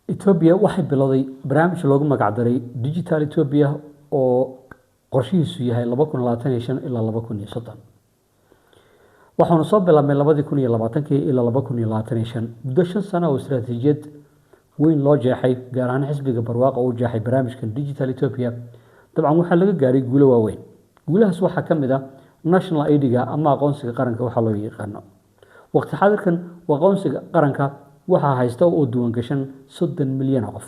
Etoobiya waxay bilowday barnaamij loogu magacdaray Digital Ethiopia oo qorshihiisu yahay 2025 ilaa 2030. Waxaanu soo bilaabmay 2020-kii ilaa 2025, muddo 5 sano oo istaraatiijiyad weyn loo jeexay, gaar ahaan xisbiga Barwaaqa uu jeexay barnaamijkan Digital Ethiopia. Dabcan waxaa laga gaaray guulo waaweyn. Guulahaas waxaa ka mid ah national ID-ga ama aqoonsiga qaranka waxaa loo yaqaano. Waqti xaadirkan aqoonsiga qaranka waxaa haysta oo diiwaangashan 30 milyan oo qof.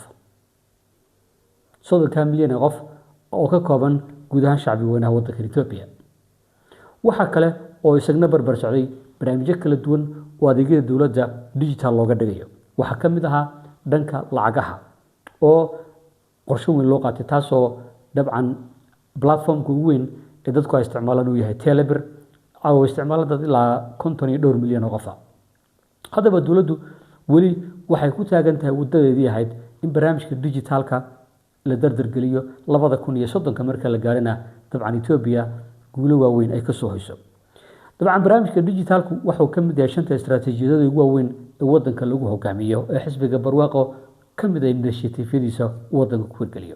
30-kaa milyan oo qof oo ka kooban guud ahaan shacbi weynaha waddanka Ethiopia. Waxaa kale oo isagna barbar socday barnaamijyo kala duwan oo adeegyada dowladda digital looga dhigayo. Waxaa ka mid ahaa dhanka lacagaha oo qorshe weyn loo qaatay, taasoo dabcan platformka ugu weyn ee dadku ay isticmaalaan uu yahay Telebirr, oo isticmaala dad ilaa 50 iyo dhowr milyan oo qof ah. Haddaba dowladdu weli waxay ku taagan tahay wadadeedii ahayd in barnaamijka digitalka la dardargeliyo, 2030-ka marka la gaarina dabcan Etoobiya guulo waaweyn ay kasoo hoyso. Dabcan barnaamijka digitalku wuxuu ka mid yahay shanta istaraatiijiyadooda ugu waaweyn ee wadanka lagu hogaamiyo, ee xisbiga Barwaaqo ka mid ah initiative-yadiisa uu wadanka ku hirgeliyo.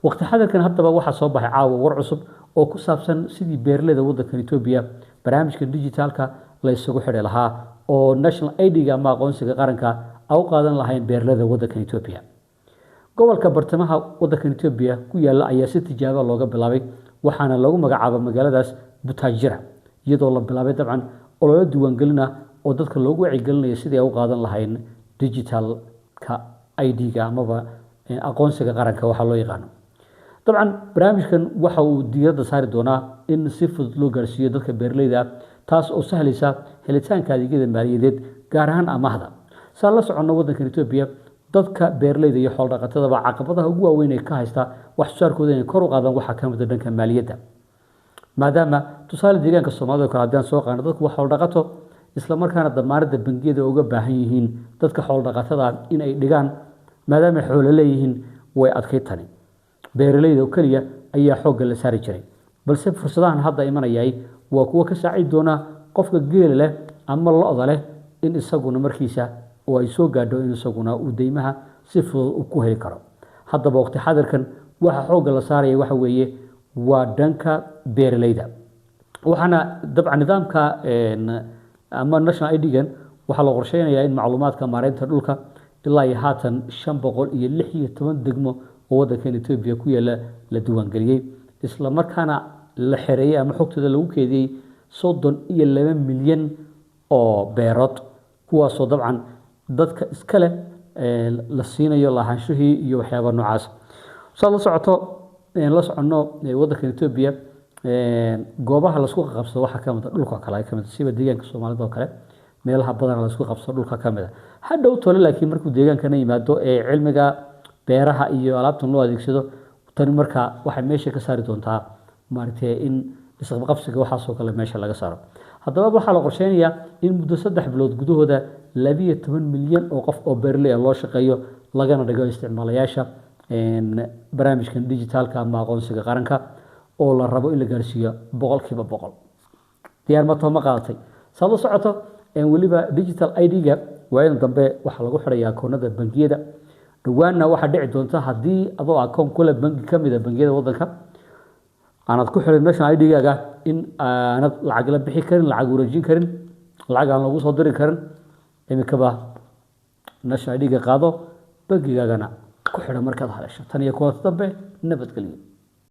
Waqti xadirkan haddaba waxaa soo baxay caawa war cusub oo ku saabsan sidii beeraleyda wadankan Etoobiya barnaamijka digitalka la isugu xidhi lahaa oo national ID-ga ama aqoonsiga qaranka ay u qaadan lahayn beeraleyda wadankan Etoobiya. Gobolka bartamaha wadankan Etoobiya ku yaala ayaa si tijaabo looga bilaabay, waxaana lagu magacaaba magaaladaas Butajira, iyadoo la bilaabay dabcan ololo diiwaangelin ah oo dadka loogu wacyigelinayo sidii ay u qaadan lahayn digitalka ID-ga amaba aqoonsiga qaranka waxaa loo yaqaano. Dabcan barnaamijkan waxa uu diiradda saari doonaa in si fudud loo gaarsiiyo dadka beeraleyda ah, taas oo sahlaysa helitaanka adeegyada maaliyadeed, gaar ahaan amaahda. Saan la soconno, waddankan Etoobiya dadka beeraleyda iyo xoolo dhaqatadaba caqabadaha ugu waaweyn ee ka haysta wax soo saarkooda inay kor u qaadaan waxaa ka mid ah dhanka maaliyadda, maadaama tusaale deegaanka Soomaalida oo kale haddii aan soo qaadno, dadku waa xoolo dhaqato, isla markaana damaanadda bangiyada uga baahan yihiin dadka xoolo dhaqatada in ay dhigaan, maadaama ay xoolo leeyihiin, way adkay tani. Beeraleyda oo keliya ayaa xoogga la saari jiray, balse fursadahan hadda imanayay waa kuwo ka saacidi doona qofka geela leh ama lo'da leh in isaguna markiisa oo ay soo gaadho in isaguna uu deymaha si fudud uu ku heli karo. Haddaba waqti xadirkan waxa xoogga la saaraya waxa weeye waa dhanka beeraleyda, waxaana dabcan nidaamka ama national ID-gan waxaa la qorsheynayaa in macluumaadka maareynta dhulka ilaa iyo haatan 516 degmo oo waddankan Etoobiya ku yaala la diiwaangeliyey, isla markaana la xereeyey ama xogtooda lagu keediyey 32 milyan oo beerood, kuwaasoo dabcan dadka iska leh la siinayo lahaanshihii iyo waxyaaba noocaas. Saad la socoto, la soconno, waddankan Etoobiya goobaha laisku qabsado waxaa ka mid ah dhulka kale ay ka mid ah, siba deegaanka Soomaalida oo kale meelaha badan laisku qabsado dhulka ka mid ah. Hadhow tole laakiin markuu deegaankana yimaado ee cilmiga beeraha iyo alaabtan loo adeegsado, tani markaa waxay meesha ka saari doontaa maaragtay in isqabqabsiga waxaasoo kale meesha laga saaro. Haddaba waxaa la qorsheynayaa in muddo 3 bilood gudahooda 12 milyan oo qof oo beeraley ah loo shaqeeyo, lagana dhigo isticmaalayaasha barnaamijkan digitalka ama aqoonsiga qaranka, oo la rabo in la gaarsiiyo 100%. Diyaar ma too ma qaadatay? Saad la socoto, weliba digital ID-ga waayadan dambe waxaa lagu xidhayaa akoonada bangiyada. Dhowaanna waxaa dhici doonta haddii adoo akoon kule bangi ka mid a bangiyada waddanka aanad ku xirin national ID-gaaga in aanad lacag la bixi karin, lacag wareejin karin, lacag aan lagu soo diri karin. Imikaba national ID-ga qaado, bangigaagana ku xidho markaad hadasho. Tan iyo kulanti dambe, nabadgelyo.